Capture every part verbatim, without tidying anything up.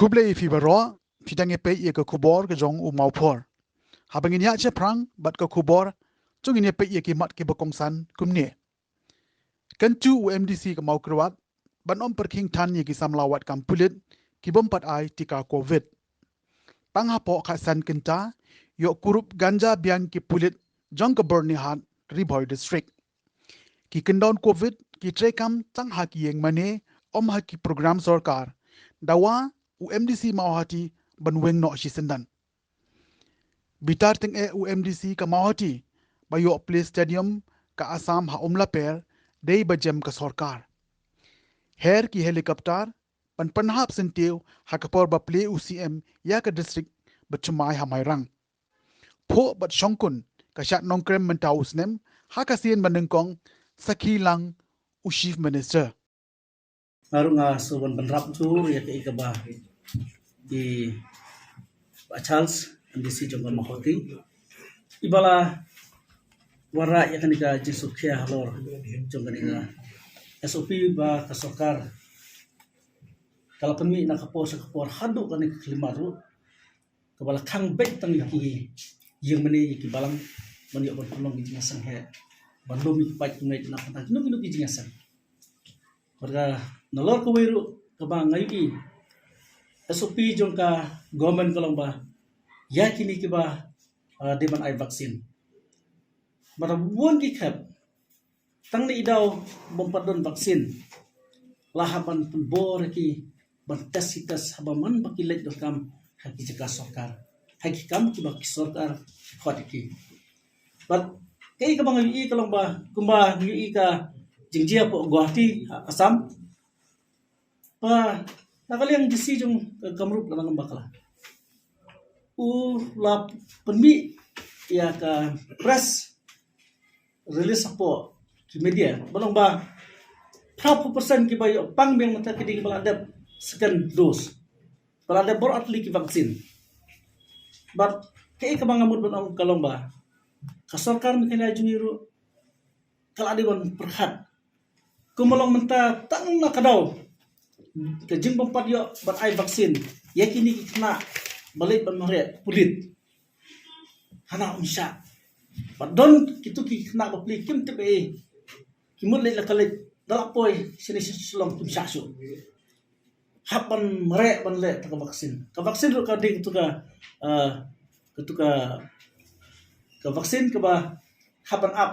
Khublei ïa phi baroh, phi dang ïa peit ïa ka khubor ka jong u Mawphor. Haba ngin ïa shaphrang bad ka khubor, to ngin ïa peit ïa ki mat kiba kongsan kumne. Kyntu u MDC ka Mawkyrwat ban ym pyrkhing than ïa ki samla wad kam pulit ki bym pat ai tika Covid. Tang hapoh khatsan kynta, ïoh kurup ganja biang ki pulit jong ka Byrnihat, Ri Bhoi District. Ki kyndon Covid ki treikam tang ha ki ïing mane, ym ha ki program sorkar. Dawa u MDC Mawhati ban weng noh shisyndon. Bitar tyngeh u MDC ka Mawhati ba ïoh plie stadium ka Assam ha Umlaper dei ba jem ka sorkar. Her ki helicopter ban pynhap syntiew ha ka por ba plie u CM ïa ka district ba thymmai ha Mairang. Phuh bad shongkun ka shad Nongkrem mynta u snem, ha ka sien ba nyngkong sakhi lang u Chief Minister. Nga ruh nga shu ban bynrap jur ïa kaei kaba i Bah Charles, MDC jong ka Mawhati, i ba la wanrah ïa kane ka jingsngewkhia halor jong kane ka SOP ba ka sorkar ka la pynmih na ka por sha ka por haduh kane ka khyllipmat ruh, kaba la khang beit tang ïa ki ïing mane, ïa ki balang, ban ïoh ban pynlong ki jingïaseng heh, ban lum ïa ki paid ki ngeit na ka bynta kino kino ki jingïaseng. Bad ka nalor kawei ruh kaba nga ïohi, SOP jong ka government ka long ba ïa kine kiba, ah, dei ban ai vaccine, bad bun ki khep tang na i daw bym pat don vaccine, la hap ban pynbor ïa ki ban test, ki test haba man ba ki leit donkam ha ki jaka sorkar, ha ki kam kiba ki sorkar ki khot ïa ki. Bad kaei kaba nga ïohi ka long ba kumba nga ïohi ka jingjia hapoh Guwahati, ha Assam, ba na ka liang DC jong ka Kamrup ka Nongbakla u la pynmih ïa ka press release hapoh ki media ba long ba phra phew percent kiba ïoh pang biang mynta ki dei kiba la dep second dose, ba la dep baroh artylli ki vaccine. Bad kaei kaba nga mut ban ong ka long ba ka sorkar Meghalaya jong ngi ruh ka la dei ban pyrkhat. Kumba long mynta tang na ka daw ka jingbym pat ïoh ban ai vaccine ïa kine ki khynnah ba leit ban mareh pulit, hana um shah. Bad don kitu ki khynnah bapli kim tip ei, ki mut leit la ka leit, da la poi shane sha Shillong kim shah shuh. Hap ban mareh ban leh ta ka vaccine. Ka vaccine ruh ka dei katu ka, ah, katu ka, ka vaccine kaba hap ban ap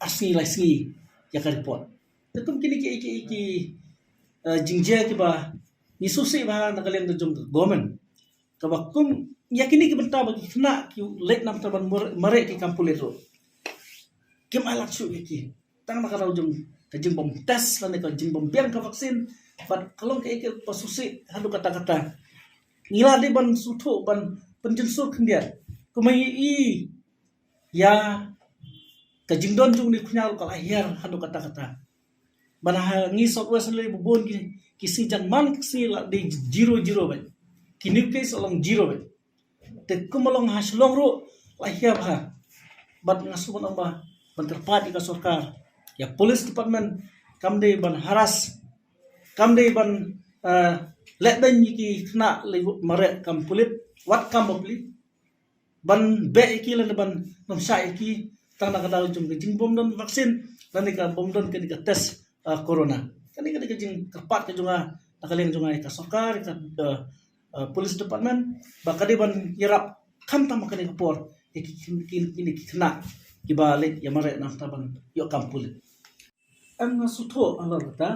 ar sngi lai sngi ïa ka report. Te kum kine ki, ki, ki, ah, jingjia kiba ngi sngewsih bha na ka liang ka jong ka government, kaba kum ïa kine ki bynta ba ki khynnah ki leit namar ban mar-, mareh ki kam pulit ruh kim ai lad shuh ïa ki. Tang na ka daw jong ka jingbym test lane ka jingbym biang ka vaccine. Bad ka long kaei kaba sngewsih haduh katta katta. Ngi la dei ban sngewthuh ban pynjynjar khyndiat. Kumba ngi i ïa ka jingdon jong une u khñiang ruh ka la hiar haduh katta katta. Bad ha ngi South West lei bun ki, ki sngi jong man ki sngi la dei zero zero bad ki new case la long zero bad. Te kumba long ha Shillong ruh la hiar bha. Bad nga shu ban ong ba ban kyrpad ïa ka sorkar, ïa police department, kam dei ban harass, kam dei ban, eh, leh beiñ ïa ki khynnah lei mareh kam pulit, wat kam bapli, ban beh ïa ki lane ban nym shah ïa ki tang na ka daw jong ka jingbym don vaccine lane ka bym don kane ka test, ah, corona. Kane ka dei ka jingkyrpad ka jong nga na ka liang jong nga ïa ka sorkar, ïa ka, ah, ah, police department, ba ka dei ban ïarap khamtam ha kane ka por ïa ki, ki, ki, ki khynnah kiba leit ïa mareh namar ban ïoh kam pulit. Em, nga sngewthuh halor kata,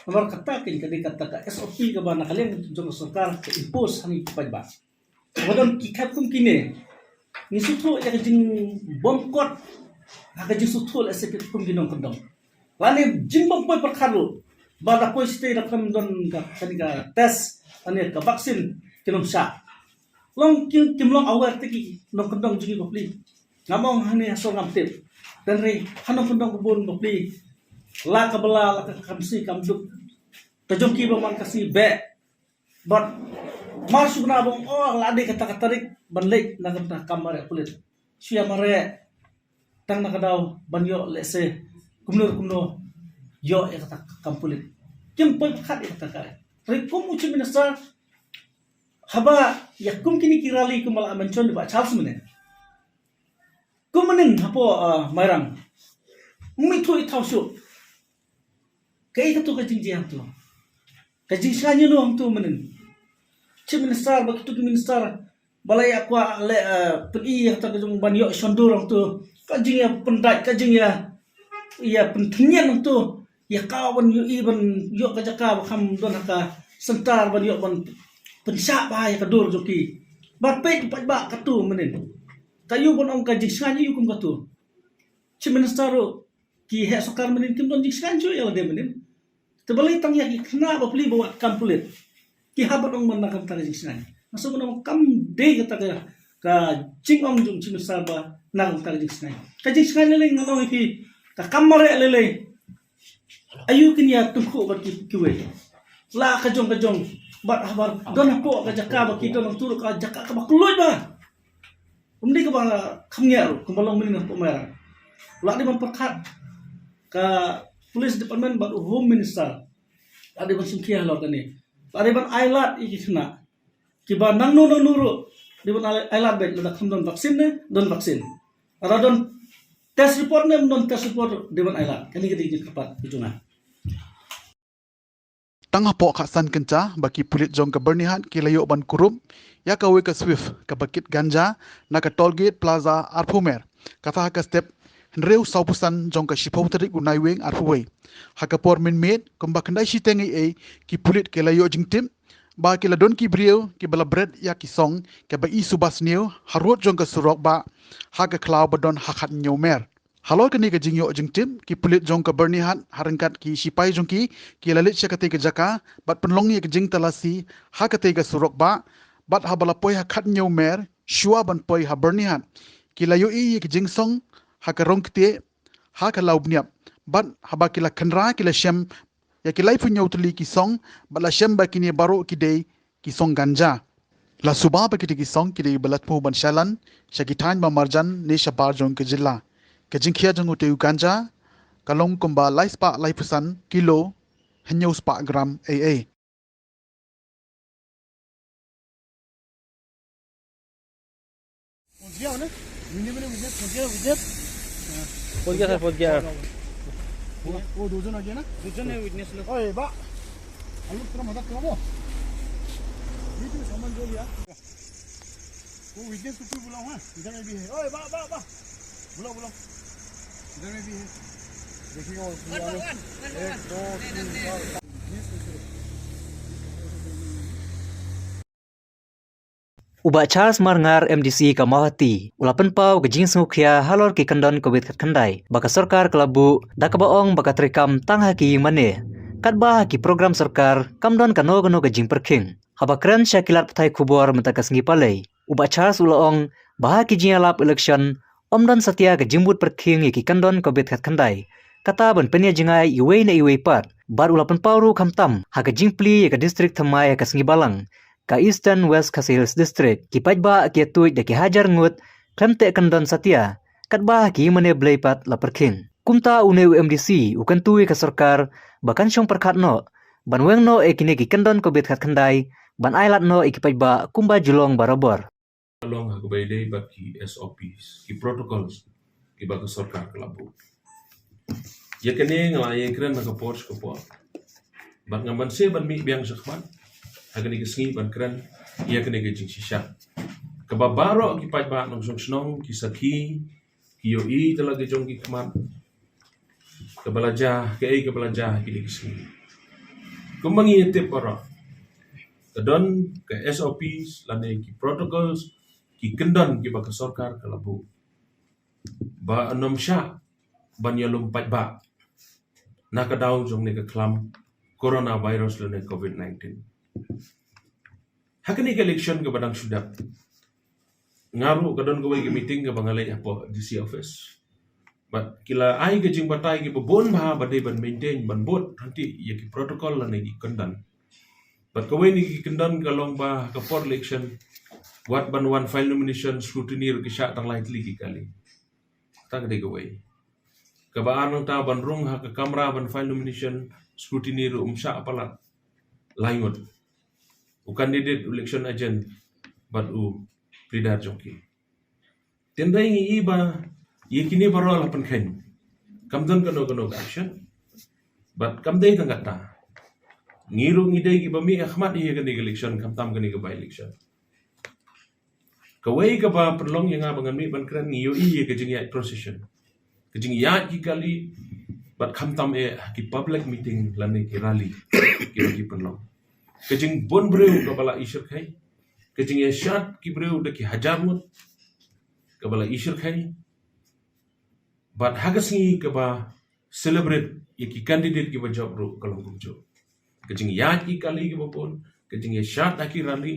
namar kata ka dei kata ka SOP kaba na ka liang jong ka sorkar ka impose ha ngi ki paidbah. Ba don ki khep kum kine, ngi sngewthuh ïa ka jingbymkot ha ka jingsngewthuh lehse kum ki nongkyndong, lane jingbym poi pyrkhat ruh ba da poi shatei da khlem don ka, kane ka test lane ka vaccine, kin ym shah. Long kim, kim long aware te ki nongkyndong jong ngi bapli. Ngam ong hangne ha sor ngam tip, hynrei ha nongkyndong bun bapli, la ka Bylla la ka Khamsngi kam duk, ka jong ki ba man ka sngi beh. Bad mar shu kane ba ong, oh, la dei kata ka tarik ban leit na ka bynta kam mareh pulit, shu ïa mareh tang na ka daw ban ïoh lehse kumno kumno ïoh ïa kata ka kam pulit. Kim poi pyrkhat ïa kata ka. Hynrei kum u Chief Minister Haba ïa kum kine ki rally kumba la mention da Bah Charles mynne. Kum mynnin hapoh, ah, Mairang. Ym ithuh ithaw shuh. Kaei katu ka jingjia hangtu? Ka jingshngaiñ ïano hangtu mynnin? Chief Minister bad kitu ki minister ba la ïa kwah leh, eh, pyni ïa kata ka jong ban ïoh shondur hangtu. Ka jingïa pyndait, ka jingïa, ïa pyntngen hangtu. Ïa ka ban ïoh i ban ïoh ka jaka ba kham don ha ka center ban ïoh ban pynshah bha ïa ka dur jong ki. Bad peit paidbah katu mynnin. Ka ïoh ban ong ka jingshngaiñ ïa kum katu. Chief Minister ruh ki heh sorkar mynnin kim don jingshngaiñ shuh ïa lade mynnin. Te balei tang ïa ki khynnah bapli ba wad kam pulit ki hap ban ong ban na ka bynta ka jingshngaiñ. Nga sngewbha ban ong kam dei kata ka, ka jingong jong Chief Minister ba na ka bynta ka jingshngaiñ. Ka jingshngaiñ lei lei nga ong ïa phi ka kam mareh lei lei. Aïu kin ïa tyngkhuh bad ki, kiwei. La ka jong ka jong bad habar don hapoh ka jaka ba ki don hangtu ruh ka jaka kaba kylluid bha. Ym dei kaba kham ngiah ruh kumba long mynnin hapoh Mairang. La dei ban pyrkhat ka police department bad u home minister. La dei ban sngewkhia halor kane. La dei ban ailad ïa ki khynnah kiba nangno nangno ruh dei ban ai-, ailad beit, lada kham don vaccine ne don vaccine. Lada don test report ne ym don test report ruh dei ban ailad. Kane ka dei ka jingkyrpad ka jong nga. Tang hapoh khatsan kynta ba ki pulit jong ka Byrnihat ki la ïoh ban kurup ïa kawei ka Swift kaba kit ganja na ka Tollgate Plaza arphew mer, kata ha ka step hynriew sawphew san jong ka shiphew tarik u Naiwieng arphew wei. Ha ka por mynmiet kumba khyndai shiteng eiei, ki pulit ki la ïoh jingtip ba ki la don ki briew kiba la bret ïa ki song kaba i suba sniew harud jong ka surok bah ha ka khlaw ba don ha khathynñiew mer. Halor kane ka jingïoh jingtip, ki pulit jong ka Byrnihat ha ryngkat ki shipai jong ki ki la leit sha katei ka jaka bad pynlong ïa ka jingtalasi ha katei ka surok bah, bad haba la poi ha khathynñiew mer shuwa ban poi ha Byrnihat, ki la ïohi ïa ka jingsong ha ka rong ktieh ha ka law bniap, bad haba ki la khynra ki la shem ïa ki laiphew hynñiew tylli ki song bad la shem ba kine baroh ki dei ki song ganja. La suba ba kitei ki song ki dei ba la thmu ban shalan sha ki thaiñ ba marjan ne shabar jong ka jylla. Ka jingkhia jong utei u ganja ka long kumba lai spah laiphew san kilo, hynñiew spah gram eiei. पहुंच गया हो ना? विनय मैंने विजय पहुंच गया, विजय। पहुंच गया सर, पहुंच गया। वो, वो दो जन आ गया ना? दो जन है विटनेस लोग। ओए, बा। आलू तेरा मदद करो वो। ये तो सामान जो लिया। वो विटनेस को कोई बुलाओ, हाँ? इधर में भी है। ओए, बा, बा, बा। बुलाओ, बुलाओ। इधर में भी है। देखिएगा वो, वन, वन, वन, वन, एक, वन। दो, नहीं, तीन, नहीं, चार, नहीं। पाँच। U Bah Charles Marngar, M D C ka Mawhati, u la pynpaw ka jingsngewkhia halor ki kyndon Covid khatkhyndai ba ka sorkar ka la buh, da kaba ong ba ka treikam tang ha ki ïing mane, katba ha ki program sorkar kam don kano kano ka jingpyrkhing. Haba kren sha ki lad pathai khubor mynta ka sngi Palei, u Bah Charles u la ong ba ha ki jingïalap election ym don satia ka jingbud pyrkhing ïa ki kyndon Covid khatkhyndai, kata ban pynïajngai iwei na iwei pat. Bad u la pynpaw ruh khamtam ha ka jingplie ïa ka distrik thymmai ha ka sngi Balang, ka Eastern West Khasi Hills District, ki paidbah ki ïatuid da ki hajar ngut khlem teh kyndon satia, katba ha ki ïing mane Blei pat la pyrkhing. Kumta une u M D C u kyntu ïa ka sorkar ba kan shong pyrkhat noh ban weng noh ïa kine ki kyndon Covid khatkhyndai, ban ailad noh ïa ki paidbah kumba ju long barabor. Long ha kaba ïadei bad ki S O Ps, ki protocols kiba ka sorkar ka la buh. Ïa kane nga la ïakren na ka por sha ka por. Bad nga banse ban mih biang sha khmat ha kane ka sngi ban kren ïa kane ka jingshisha. Kaba baroh ki paidbah nongshong shnong, ki sakhi, ki ïohi da la ki jong ki khmat kaba la jia, kaei kaba la jia ha kine ki sngi. Kumba ngi ïatip baroh, ka don ka S O Ps lane ki protocols, ki kyndon kiba ka sorkar ka la buh, ba ym shah ban ïalum paidbah na ka daw jong ne ka khlam coronavirus lane Covid nineteen. Ha kane ka election kaba dang shu dep, nga ruh ka don kawei ka meeting kaba nga leit hapoh D C office. Bad ki la ai ka jingbatai kiba bun bha ba dei ban maintain, ban bud hangtei ïa ki protocol lane ki kyndon. Bad kawei na ki kyndon ka long ba ha ka por election, wat ban wan file nomination, scrutiny ruh ki shah tang lai tylli ki kali. Kata ka dei kawei. Kaba ar nangta, ban rung ha ka kamra ban file nomination, scrutiny ruh ym shah palat lai ngut. u candidate election agent bad u pleader jong ki. Tynrai ngi i ba ïa kine baroh la pynkheiñ. Kam don kano kano ka action. Bad kam dei tang kata. Ngi ruh ngi dei kiba mih ha khmat ïa kane ka election, khamtam kane ka by election. Kawei kaba pynlong ïa nga ba ngan mih ban kren, ngi ïohi ïa ka jingïaid procession, ka jingïaid ki kali, bad khamtam eh ha ki public meeting lane ki rally kiba ki pynlong. Ka jingbun briew kaba la i shyrkhei, ka jingïashad ki briew da ki hajar ngut kaba la i shyrkhei. Bad ha ka sngi kaba celebrate ïa ki candidate kiba jop ruh ka long kumjuh. Ka jingïaid ki kali kiba bun, ka jingïashad ha ki rally,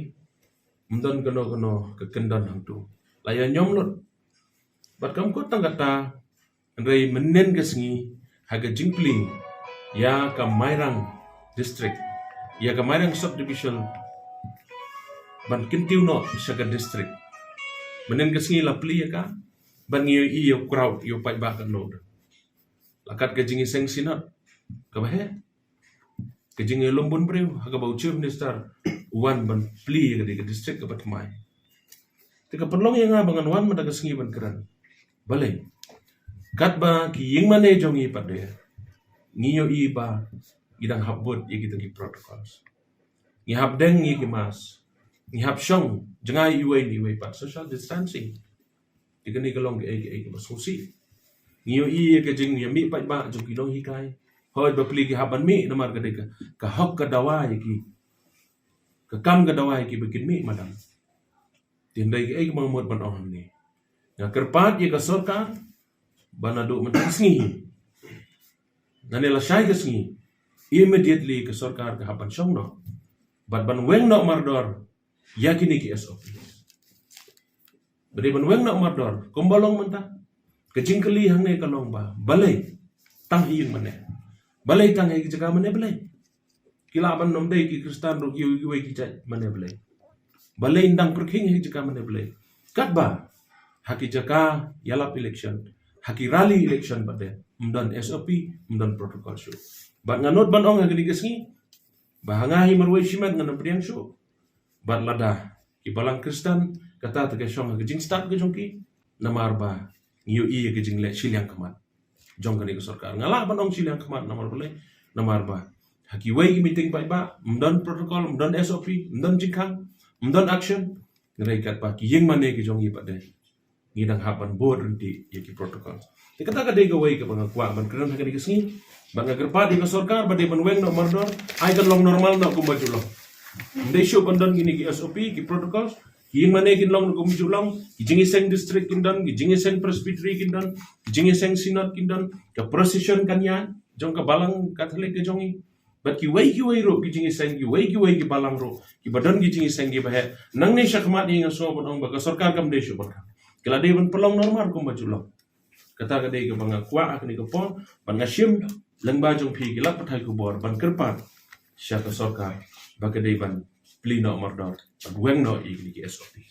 ym don kano kano ka kyndon hangtu. La ïa ñiom lut. Bad kam kut tang kata, hynrei mynnin ka sngi ha ka jingplie ïa ka Mairang district, ïa ka Mairang subdivision, ban kyntiew noh sha ka district. Mynnin ka sngi la plie ïa ka, ban ngi ïohi ïa u crowd, ïa u paidbah ka nod. La kat ka jingïaseng synod kaba heh, ka jingïalum bun briew ha kaba u Chief Minister u wan ban plie ïa ka dei ka district kaba thymmai. Te ka pynlong ïa nga ba ngan wan mynta ka sngi ban kren. Balei? Katba ki ïing mane jong ngi pat de, ngi ïohi ba ngi dang hap bud ïa kita ki protocols. Ngi hap deng ïa ki mask, ngi hap shong jngai iwei na iwei pat, social distancing. Te kane ka long kaei kaei kaba sngewsih. Ngi ïohi ïa ka jingïamih paidbah jong ki nonghikai. Hooid, bapli ki hap ban mih namar ka dei ka, ka hok ka dawa ïa ki, ka kam ka dawa ïa ki ba kin mih madan. Te hynrei kaei kaba nga mut ban ong hangne, nga kyrpad ïa ka sorkar ba naduh mynta ka sngi, nangne lashai ka sngi, immediately ka sorkar ka hap ban shong noh bad ban weng noh mardor ïa kine ki S O P. Ba dei ban weng noh mardor kumba long mynta. Ka jingkylli hangne ka long ba balei tang ha ïing mane? Balei tang ha ki jaka mane Blei? Ki lah ban ym dei ki Khristan ruh, kiwei kiwei ki jait mane Blei. Balei ym dang pyrkhing ha ki jaka mane Blei? Katba ha ki jaka ïalap election, ha ki rally election pat de, ym don S O P, ym don protocol shuh. Bad nga nud ban ong ha kane ka sngi ba ha nga hi marwei shimet ngan ym pdiang shuh. Bad lada ki balang Khristan, kata te ka shong ha ka jingstad ka jong ki, namar ba ngi ïohi ïa ka jingleh shiliang khmat jong kane ka sorkar. Nga lah ban ong shiliang khmat namar balei? Namar ba ha kiwei ki meeting paidbah ym don protocol, ym don S O P, ym don jingkhang, ym don action. Hynrei katba ki ïing mane ki jong ngi pat de, ngi dang hap ban bud ryntih ïa ki protocol. Te kata ka dei kawei kaba nga kwah ban kren ha kane ka sngi. Bad nga kyrpad ïa ka sorkar ba dei ban weng noh mardor, ai kan long normal noh kumba ju long. Ym dei shuh ban don kine ki S O P, ki protocols. Ki ïing mane kin long kumba ju long, ki jingïaseng district kin don, ki jingïaseng presbytery kin don, ki jingïaseng synod kin don, ka procession kan ïaid jong ka balang Katholik ka jong ngi. Bad kiwei kiwei ruh ki jingïaseng, kiwei kiwei ki balang ruh kiba don ki jingïaseng kiba heh. Nangne shakhmat ngi, nga sngew ban ong ba ka sorkar kam dei shuh ban khang. Ka la dei ban pynlong normal kumba ju long. Kata ka dei kaba nga kwah ha kane ka por, bad nga shim lyngba jong phi ki lad pathai khubor ban kyrpad sha ka sorkar ba ka dei ban plie noh mardor, ban weng noh ïa kine ki S O P.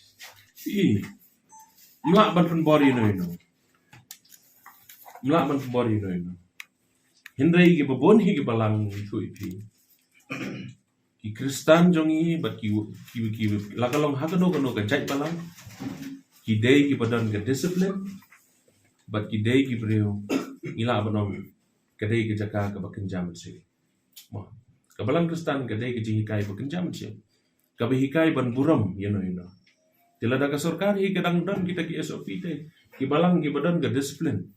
Ym lah ban pynbor ïano ïano. Ym lah ban pynbor ïano ïano. Hynrei kiba bun hi ki balang, ngi ïathuh ïa phi, ki Khristan jong ngi bad ki, ki, ki, la ka long ha kano kano ka jait balang, ki dei kiba don ka discipline bad ki dei ki briew, ngi lah ban ong, ka dei ka jaka kaba kynja mynsiem. Mo, ka balang Khristan ka dei ka jinghikai ba kynja mynsiem, kaba hikai ban burom ïano ïano. Te lada ka sorkar hi ka dang don kita ki S O P te, ki balang kiba don ka discipline,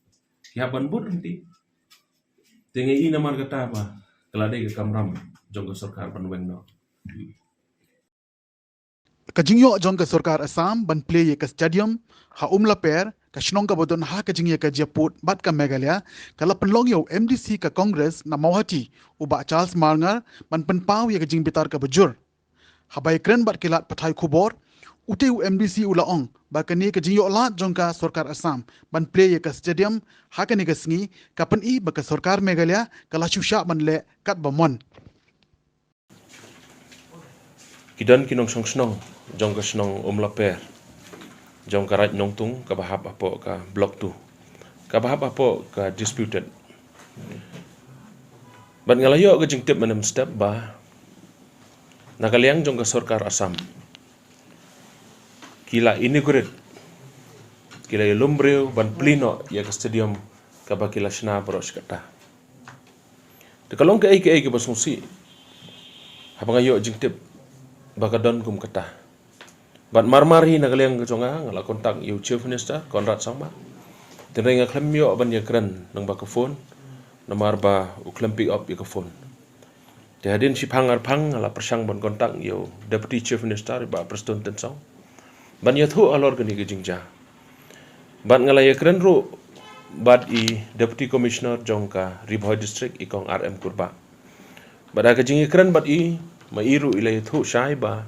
ki hap ban bud ryntih. Te nga i namar kata ba ka la dei ka kamram jong ka sorkar ban weng noh. Ka jingïoh jong ka sorkar Assam ban plie ïa ka stadium ha Umlaper, ka shnong kaba don ha ka jingïakajia pud bad ka Meghalaya, ka la pynlong ïa u M D C ka Congress na Mawhati, u Bah Charles Marngar, ban pynpaw ïa ka jingbitar kaba jur. Haba ïakren bad ki lad pathai khubor, ute u M D C u la ong ba kane ka jingïoh lad jong ka sorkar Assam ban plie ïa ka stadium ha kane ka sngi ka pyni ba ka sorkar Meghalaya ka la shu shah ban leh katba mon. Ki don ki nongshong shnong jong ka shnong Umlaper, jong ka Raid Nongtung, kaba hap hapoh ka Block two, kaba hap hapoh ka disputed. Bad nga la ïoh ka jingtip mynhynnin step ba Na ka liang jong ka sorkar Assam, ki la inaugurate, ki la ïalum briew ban plie noh ïa ka stadium kaba ki la shna baroh shi katta. Te ka long kaei kaei kaba sngewsih haba nga ïoh jingtip ba ka don kum kata. Bad mar mar hi na ka liang ka jong nga, nga la contact ïa u Chief Minister Conrad Sangma. Hynrei nga khlem ïoh ban ïakren lyngba ka phone, namar ba u khlem pick up ïa ka phone. Te hadien shiphang arphang nga la pyrshang ban contact ïa u Deputy Chief Minister, i Bah Prestone Tynsong, ban ïathuh halor kane ka jingjia. Bad nga la ïakren ruh bad i Deputy Commissioner jong ka Ri Bhoi District, i Kong R M Kurbah. Bad ha ka jingïakren bad i, ma i ruh i la ïathuh shai ba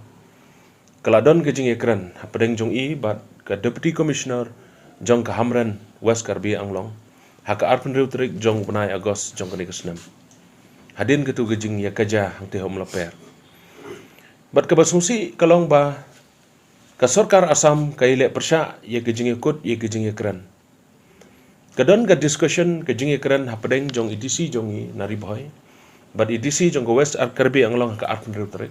ka la don ka jingïakren hapdeng jong i bad ka Deputy Commissioner jong ka Hamren, West Karbi Anglong, ha ka arphew hynriew tarik jong u bnai August jong kane ka snem, hadien katu ka jingïakajia hangtei ha Umlaper. Bad kaba sngewsih ka long ba ka sorkar Assam ka ïaleh pyrshah ïa ka jingïakut ïa ka jingïakren. Ka don ka discussion, ka jingïakren hapdeng jong i D C jong i na Ri Bhoi bad i D C jong ka West Karbi Anglong ha ka arphew hynriew tarik.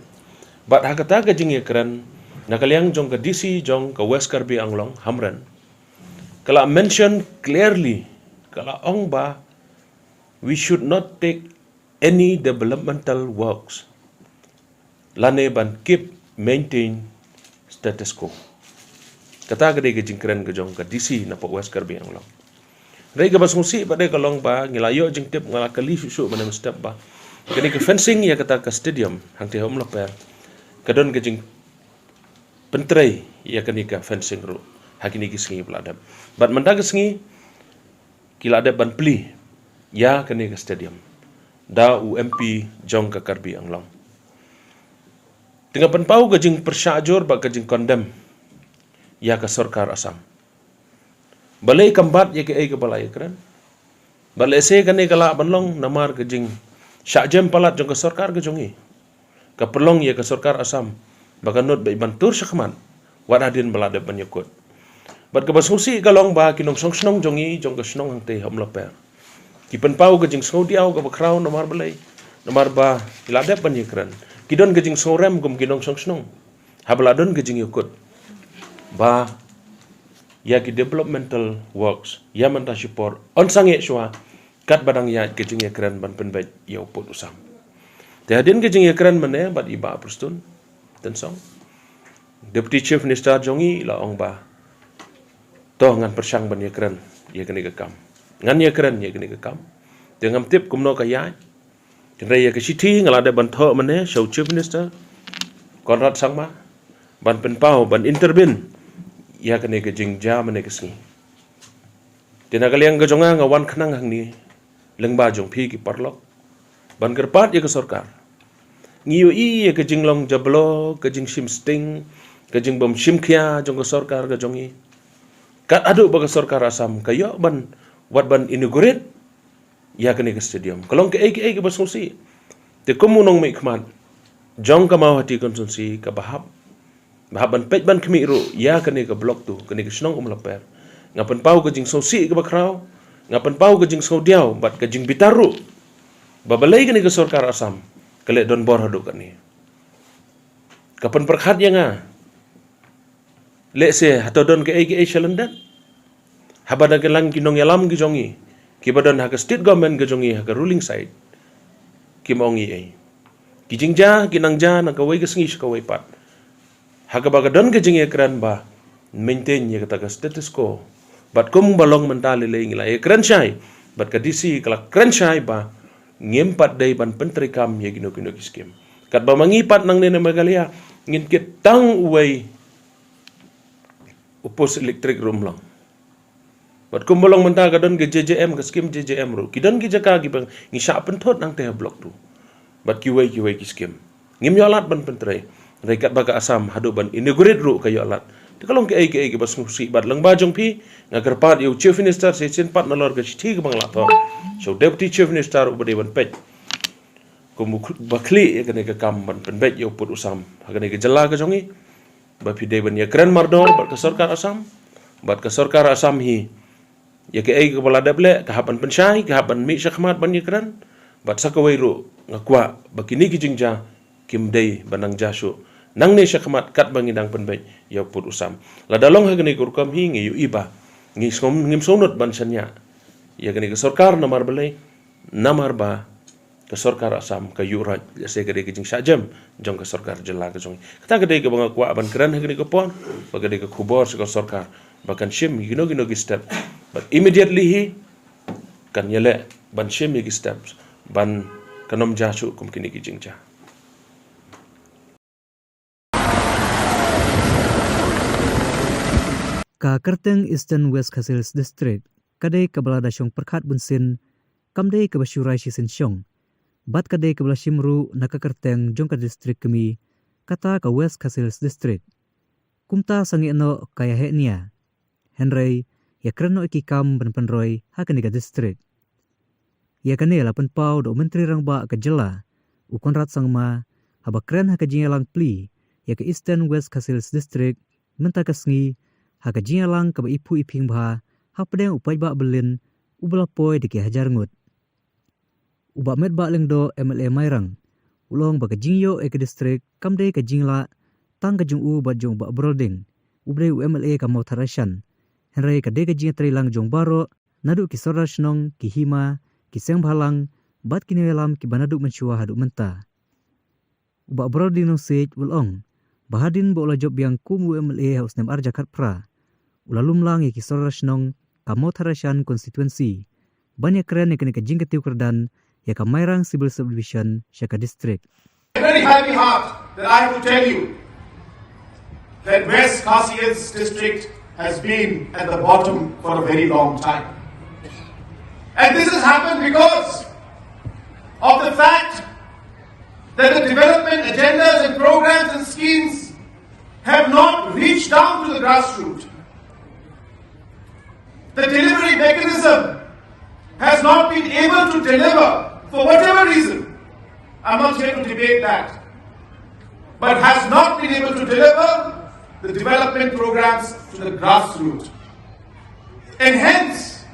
Bad ha kata ka jingïakren, na ka liang jong ka D C jong ka West Karbi Anglong, Hamren, ka la mention clearly, ka la ong ba we should not take any developmental works, lane ban keep, maintain status quo. Kata ka dei ka jingkren ka jong ka D C na poh West Karbi Anglong. Hynrei kaba sngewsih pat de ka long ba ngi la ïoh jingtip, nga la kylli shuh shuh mynne mynstep ba kane ka fencing ïa kata ka stadium hangtei ha Umlaper, ka don ka jingpyntrei ïa kane ka fencing ruh ha kine ki sngi ba la dep. Bad mynta ka sngi ki la dep ban plie ïa kane ka stadium da u M P jong ka Karbi Anglong. Te nga pynpaw ka jingpyrshah jur bad ka jingcondemn ïa ka sorkar Assam. Balei kam bat ïa kaei kaba la ïakren? Bad lehse kane ka lah ban long namar ka jingshah jem palat jong ka sorkar ka jong i, ka pynlong ïa ka sorkar Assam ba kan nud beit ban tur shakhmat wat hadien ba la dep ban ïakut. Bad kaba sngewsih ka long ba ki nongshong shnong jong i, jong ka shnong hangtei ha Umlaper, ki pynpaw ka jingsngewdiaw kaba khraw. Namar balei? Namar ba ki la dep ban ïakren. Ki don ka jingsngewrem kum ki nongshong shnong haba la don ka jingïakut ba ïa ki developmental works ïa mynta shipor yn sangeh shuwa katba dang ïaid ka jingïakren ban pynbeit ïa u pud u sam. Te hadien ka jingïakren mynne bad i Bah Prestone Tynsong, Deputy Chief Minister jong i la ong ba to ngan pyrshang ban ïakren ïa kane ka kam. Ngan ïakren ïa kane ka kam. Te ngam tip kumno ka ïaid. Hynrei ïa ka shithi nga la dep ban thoh mynne sha u Chief Minister Conrad Sangma ban pynpaw, ban intervene ïa kane ka jingjia mynne ka sngi. Te na ka liang ka jong nga, nga wan khnang hangne lyngba jong phi ki paralok ban kyrpad ïa ka sorkar. Ngi ïohi ïa ka jinglong jablok, ka jingshim sting, ka jingbym shim khia jong ka sorkar ka jong i. Kat haduh ba ka sorkar Assam ka ïoh ban, wat ban inaugurate ïa kane ka stadium. Ka long kaei kaei kaba sngewsih. Te kum u nongmihkhmat jong ka Mawhati constituency kaba hap, ba hap ban peit ban khmih ruh ïa kane ka block tu, kane ka shnong Umlaper, nga pynpaw ka jingsngewsih kaba khraw, nga pynpaw ka jingsngewdiaw bad ka jingbitar ruh ba balei kane ka sorkar Assam ka leh donbor haduh katne. Ka pynpyrkhat ïa nga, lehse hato don kaei kaei sha lyndet? Haba da ka lang ki nongïalam ki jong i, kiba don ha ka state government ka jong i, ha ka ruling side, kim ong ei ei. Ki jingjia ki nang jia na kawei ka sngi sha kawei pat, ha kaba ka don ka jingïakren ba maintain ïa kata ka status quo. Bad kumba long mynta lei lei ngi la ïakren shai bad ka D C ka la kren shai ba ngim pat dei ban pyntreikam ïa kino kino ki skim. Katba ma ngi pat nangne na Meghalaya ngin kit tang uwei u post elektrik ruh ym long. Bad kumba long mynta ka don ka J J M, ka skim J J M ruh, ki don ki jaka kiba ngi shah pynthut nangta ha block tu bad kiwei kiwei ki skim. Ngim ïoh lad ban pyntrei. Hynrei katba ka Assam haduh ban inaugurate ruh ka ïoh lad. Te ka long kaei kaei kaba sngewsih. Bad lyngba jong phi nga kyrpad ïa u Chief Minister shisien pat nalor ka shithi kaba nga la thoh sha u Deputy Chief Minister uba dei ban peit kum uba khlieh ïa kane ka kam ban pynbeit ïa u pud u sam ha kane ka jylla ka jong i, ba phi dei ban ïakren mardor bad ka sorkar Assam, bad ka sorkar Assam hi ïa kaei kaba la dep leh ka hap ban pynshai, ka hap ban mih shakhmat ban ïakren. Bad sa kawei ruh nga kwah ba kine ki jingjia kim dei ban nang jia shuh. Nangne shakhmat katba ngi dang pynbeit ïa u pud u sam. Lada long ha kane ka rukom hi ngi ïohi ba ngi sngewm, ngim sngewnud ban shaniah ïa kane ka sorkar namar balei, namar ba ka sorkar Assam ka ïuh raij, lehse ka dei ka jingshah jem jong ka sorkar jylla ka jong ngi. Kata ka dei kaba nga kwah ban kren ha kane ka por, ba ka dei ka khubor sha ka sorkar ba kan shim ïa kino kino ki step. But immediately hi kan ïaleh ban shim ïa ki steps ban kan ym jia shuh kum kine ki jingjia. Ka kyrteng Eastern West Khasi Hills District ka dei kaba la da shong pyrkhat bunsien, kam dei kaba shu rai shisien shong. Bad ka dei kaba la shim ruh na ka kyrteng jong ka district kmie, kata ka West Khasi Hills District. Kumta sangeh noh ka ïaheh nia. Hynrei ïakren noh ïa ki kam ban pynroi ha kane ka district. Ïa kane la pynpaw da u Myntri Rangbah ka jylla, u Conrad Sangma, haba kren ha ka jingïalang plie ïa ka Eastern West Khasi Hills District mynta ka sngi, ha ka jingïalang kaba iphuh iphieng bha hapdeng u paidbah byllien uba la poi da ki hajar ngut. U Bah Metbah Lyngdoh, M L A Mairang, u la ong ba ka jingïoh ïa ka district kam dei ka jinglah tang ka jong u bad jong u Bah Brolding, uba dei u M L A ka Mawthadraishan. Hynrei ka dei ka jingïatreilang jong baroh, naduh ki sordar shnong, ki hima, ki seng bhalang, bad ki nongïalam kiba naduh mynshuwa haduh mynta. U Bah Brolding Nongsiej u la ong ba hadien ba u la jop biang kum u M L A ha u snem arhajar khatphra, u la lum lang ïa ki sordar shnong ka Mawthadraishan constituency ban ïakren ïa kane ka jingkyntiew kyrdan ïa ka Mairang Civil Subdivision sha ka district. A very happy heart that I have to tell you that West Khasi Hills District has been at the bottom for a very long time. And this has happened because of the fact that the development agendas and programs and schemes have not reached down to the grassroots. The delivery mechanism has not been able to deliver for whatever reason. I'm not here to debate that. But has not been able to deliver the development programs to the grassroots. And hence,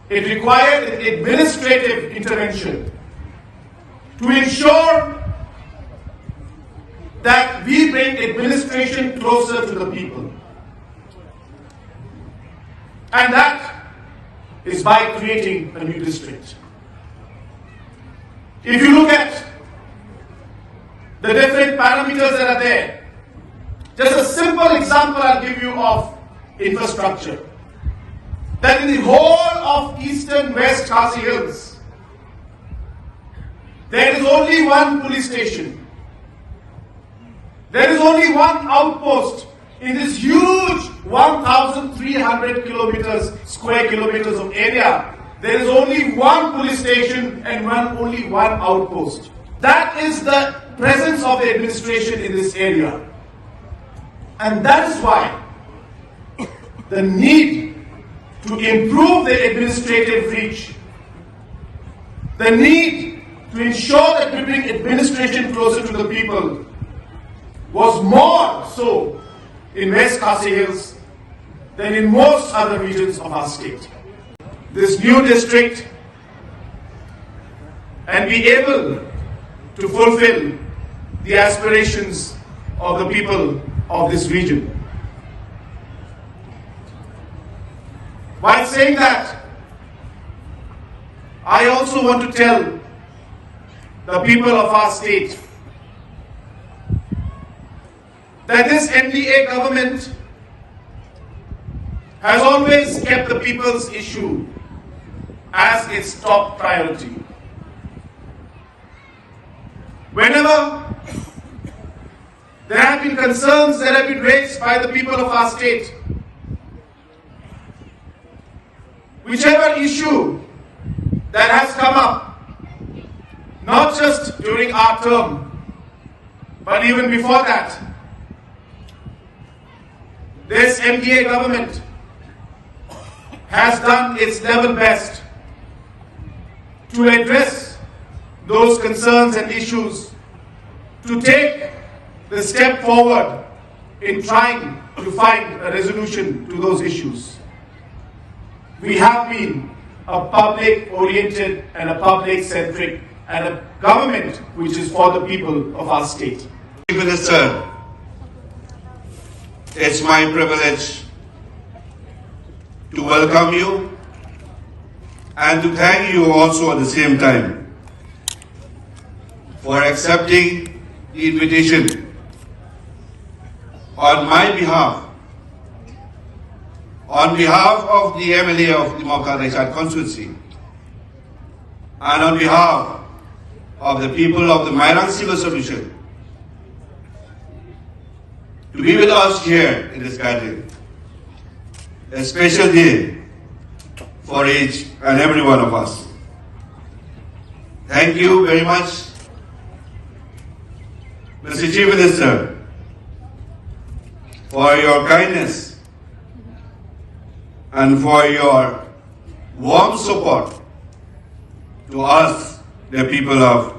it required an administrative intervention to ensure that we bring administration closer to the people. And that is by creating a new district. If you look at the different parameters that are there, just a simple example I'll give you of infrastructure. That in the whole of eastern West Khasi Hills, there is only one police station. There is only one outpost in this huge one thousand three hundred kilometers, square kilometers of area. There is only one police station and one, only one outpost. That is the presence of the administration in this area. And that is why the need to improve the administrative reach, the need to ensure that we bring administration closer to the people was more so in West Khasi Hills than in most other regions of our state. This new district and be able to fulfill the aspirations of the people of this region. While saying that, I also want to tell the people of our state that this N D A government has always kept the people's issue as its top priority. Whenever there have been concerns that have been raised by the people of our state, whichever issue that has come up, not just during our term, but even before that, this N D A government has done its level best to address those concerns and issues, to take the step forward in trying to find a resolution to those issues. We have been a public-oriented and a public-centric and a government which is for the people of our state. Chief Minister, it's my privilege to welcome you and to thank you also at the same time for accepting the invitation on my behalf, on behalf of the M L A of the Mawkyrwat Raishad constituency, and on behalf of the people of the Mairang Civil Subdivision, to be with us here in this gathering. A special day for each and every one of us. Thank you very much, Mister Chief Minister, for your kindness and for your warm support to us, the people of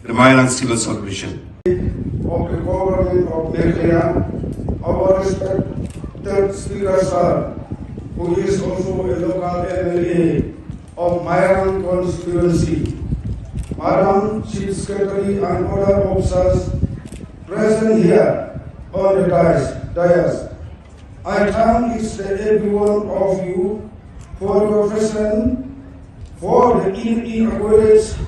the Mairang Civil Subdivision. Of the government of Meghalaya, our respected Speaker, sir, who is also a local M L A of Mairang constituency, Madam Chief Secretary and other officers present here on the dais, dais. I thank each and every one of you for your presence for the inauguration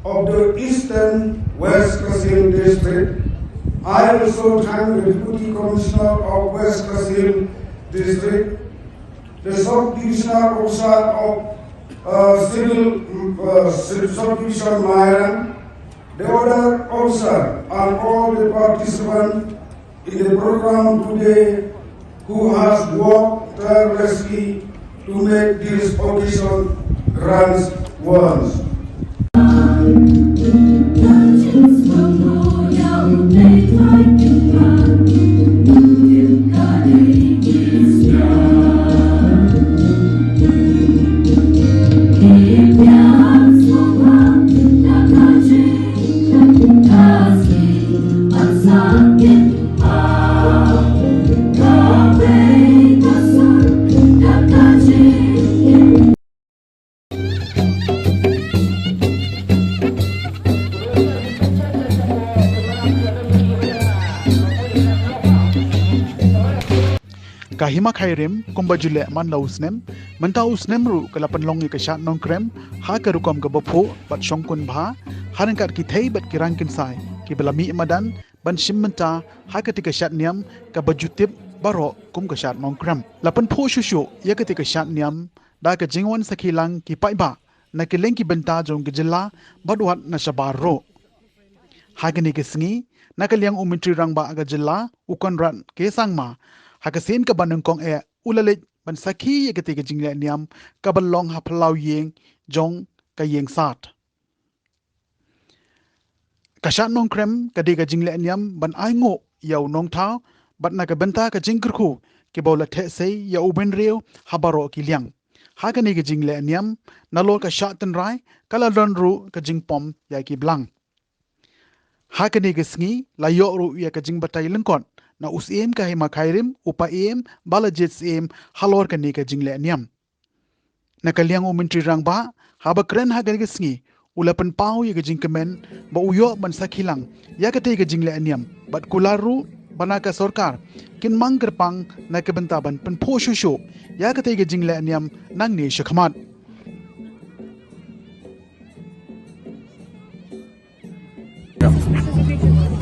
of the Eastern West Khasi Hills District. I also thank the Deputy Commissioner of West Khasi Hills District, the Sub Divisional Officer of uh, Civil uh, Sub Division Mairang, the other officer, and all the participants in the program today who has worked tirelessly to make this occasion grand once. Ka Hima Khyrim, kumba ju leh man la u snem, mynta u snem ruh ka la pynlong ïa ka Shad Nongkrem ha ka rukom kaba phuh bad shongkun bha, ha ryngkat ki thei bad ki rang kynsai kiba la mih madan ban shim bynta ha katei ka shad niam kaba ju tip baroh kum ka Shad Nongkrem. La pynphuh shuh shuh ïa katei ka shad niam da ka jingwan sakhi lang ki paidbah na kylleng ki bynta jong ka jylla bad wat na shabar ruh. Ha kane ka sngi, na ka liang u Myntri Rangbah ka jylla, u Conrad K Sangma, ha ka sien kaba nyngkong eh u la leit ban sakhi ïa katei ka jingleh niam kaba long ha phyllaw ïing jong ka Ïing Sad. Ka Shad Nongkrem ka dei ka jingleh niam ban ainguh ïa u nongthaw bad na ka bynta ka jingkyrkhu kiba u la theh sei ïa u bynriew ha baroh ki liang. Ha kane ka jingleh niam, nalor ka shah tynrai ka la don ruh ka jingpom ïa ki blang. Ha kane ka sngi la ïoh ruh ïa ka jingbatai lyngkot na u Syiem ka Hima Khyrim, u Paiem Balajied Syiem, halor kane ka jingleh niam. Na ka liang u Myntri Rangbah, haba kren ha kane ka sngi, u la pynpaw ïa ka jingkmen ba u ïoh ban sakhi lang ïa katei ka jingleh niam bad kular ruh ba na ka sorkar kin mang kyrpang na ka bynta ban pynphuh shuh shuh ïa katei ka jingleh niam nangne shakhmat.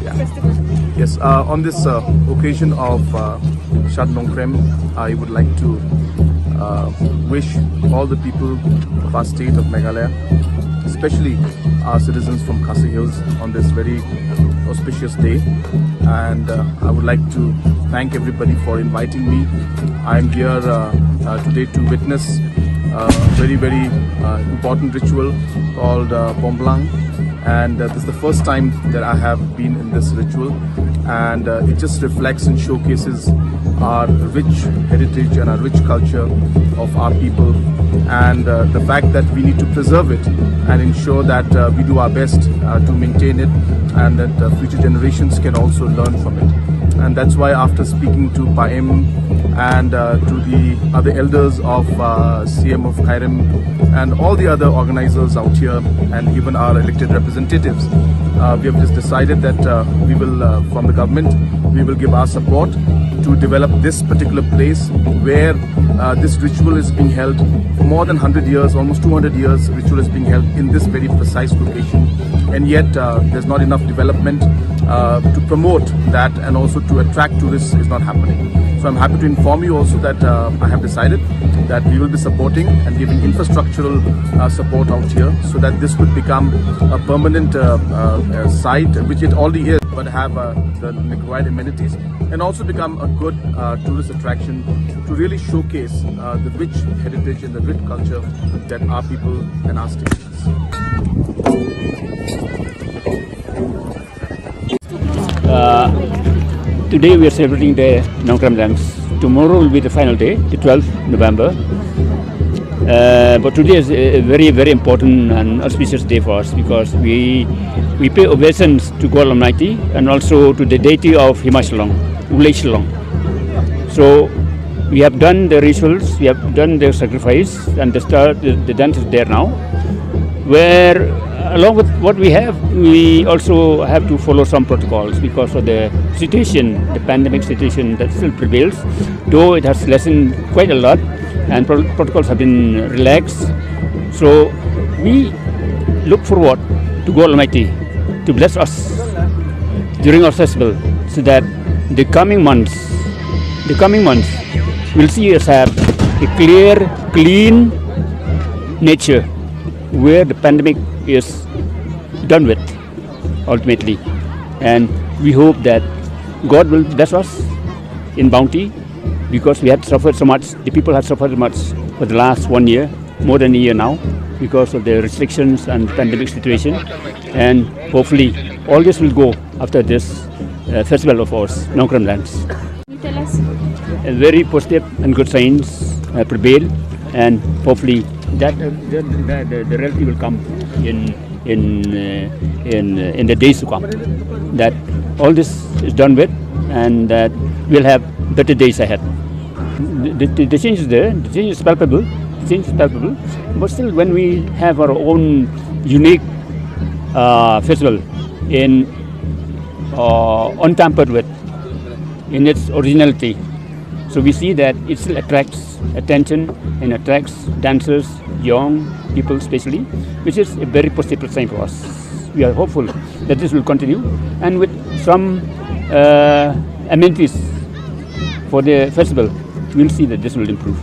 Yeah. Yes, uh, on this uh, occasion of uh, Shad Nongkrem, I would like to uh, wish all the people of our state of Meghalaya, especially our citizens from Khasi Hills, on this very auspicious day. And uh, I would like to thank everybody for inviting me. I'm here uh, uh, today to witness a very, very uh, important ritual called uh, Pomblang. And uh, this is the first time that I have been in this ritual. And uh, it just reflects and showcases our rich heritage and our rich culture of our people. And uh, the fact that we need to preserve it and ensure that uh, we do our best uh, to maintain it and that uh, future generations can also learn from it. And that's why, after speaking to Paim and uh, to the other elders of uh, C M of Khyrim and all the other organizers out here, and even our elected representatives, uh, we have just decided that uh, we will, uh, from the government, we will give our support to develop this particular place where uh, this ritual is being held for more than one hundred years, almost two hundred years, ritual is being held in this very precise location. And yet, uh, there's not enough development uh, to promote that and also to attract tourists is not happening. So I'm happy to inform you also that uh, I have decided that we will be supporting and giving infrastructural uh, support out here so that this could become a permanent uh, uh, uh, site, which it already is, but have uh, the required amenities and also become a good uh, tourist attraction to really showcase uh, the rich heritage and the rich culture that our people and our state has. Uh, today we are celebrating the Nongkrem Dance. Tomorrow will be the final day, the twelfth November. Uh, but today is a very, very important and auspicious day for us because we we pay obeisance to God Almighty and also to the deity of Hima Shillong, Ulei Shillong. So we have done the rituals, we have done the sacrifice, and the, start, the, the dance is there now. Where, along with what we have, we also have to follow some protocols because of the situation, the pandemic situation that still prevails, though it has lessened quite a lot and pro- protocols have been relaxed. So we look forward to God Almighty to bless us during our festival so that the coming months, the coming months will see us have a clear, clean nature where the pandemic is done with ultimately. And we hope that God will bless us in bounty because we had suffered so much, the people had suffered much for the last one year, more than a year now, because of the restrictions and pandemic situation. And hopefully, all this will go after this uh, festival of ours, Nongkrem Dance. Can you tell us? A very positive and good signs uh, prevail, and hopefully that uh, the, the, the, the reality will come in in uh, in uh, in the days to come. That all this is done with, and that we'll have better days ahead. The, the, the change is there. The change is palpable. The change is palpable. But still, when we have our own unique uh, festival in uh, untampered with in its originality, so we see that it still attracts attention and attracts dancers, young people especially, which is a very positive sign for us. We are hopeful that this will continue, and with some uh, amenities for the festival, we'll see that this will improve.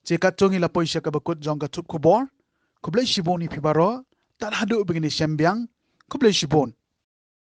Che katto ngi la poi sha kaba kut jong ka tup khubor. Khublei shibun ïa phi baroh. Tad haduh ba ngin ïashem biang. Khublei shibun.